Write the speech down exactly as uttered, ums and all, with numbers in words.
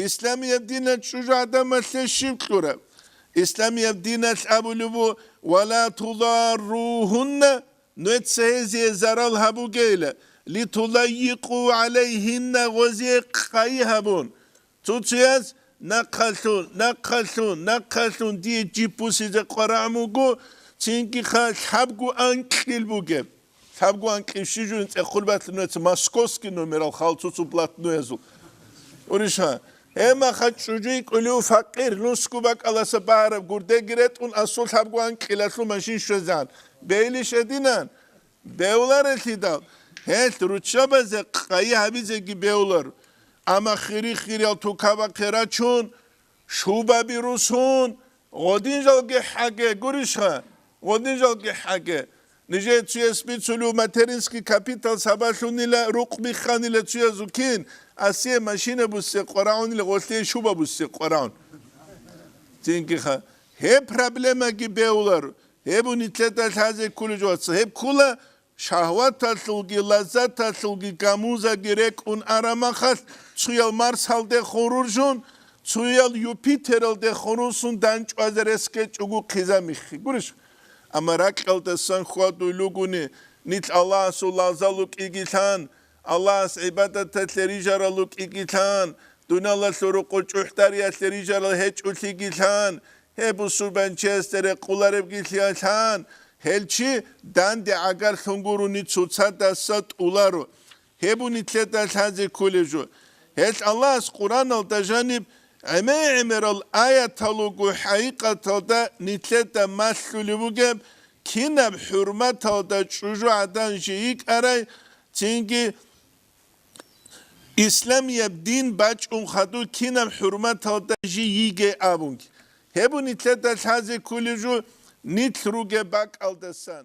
Исламияб диналъ чӀужугӀаданалъе щиб кьураб? Исламияб диналъ абулеб буго: «Ва ла тударрухунна», нуеца гьезие зарал гьабугейила, «литудаййикъу гӀалайгьинна», гъозие къайи гьабун. Цо-цояз нахъалъун, нахъалъун, нахъалъун дие жиб буссизе къварагӀун буго, цинги ха лъабго анкьил бугеб. Лъабго анкьил щижун цӀехул батлунаца московский номерал хал цо-цо блатноязул. Уриша, гьемаха чӀужуй кӀулев факъир, нусгу бакӀаласа багьараб гурдеги ретӀун, асул лъабго анкьилалъул машин щвезан. Бейли щединан. Бевларелъидал, гьелъ руччабазе къайи гьабизеги бевлар. Амма хири-хириял тукабахъе рачун, шубаби русун, гъодин жалги хӀаге, гурищха, гъодин жалги хӀаге. Нижее цуяс бицулев материнский капитал сабаблъунила, рукъ бихханила цуязул кин, асие машина буссизе къварагӀунила, гъолъие шуба буссизе къварагӀун. Цинги ха, гьеб проблемаги бевлар. Гьеб нилъеда лъазе кколеб жо, вацал, гьеб ккола шагьваталъулги лаззаталъулги гамузаги рекӀун араб мехалъ, цуял Марсалде хуруржун, цуял Юпитералде хурусун данчӀвазе рес гьечӀого хъизамихъе. Гурищ? Амма ракьалдасан хьвадуй лугони, нилъ Аллагьасул лагъзал рукӀиги лъан, Аллагьас гӀибадаталъе рижарал рукӀиги лъан, дуниялалъул рокъо чӀухӀдариялъе рижарал гьечӀолъиги лъан, гьеб бусурбанчиясда рекъоларебги лъан, гьел чи данде гӀагарлъун гурони цоцадаса тӀоларо. Гьеб нилъеда лъазе кколеб жо. Гьелъ Аллагьас Къуръаналда жаниб гӀемер-гӀемерал аятал руго хӀакъикъаталда нилъеда малъулеб бугеб, кинаб хӀурматалда чӀужугӀадан жий йикӀарай, цинги исламияб дин бачӀун хадур кинаб хӀурматалда жий йигей абунги. Гьеб нилъеда лъазе кколеб жо нилъ ругеб бакӀалдасан.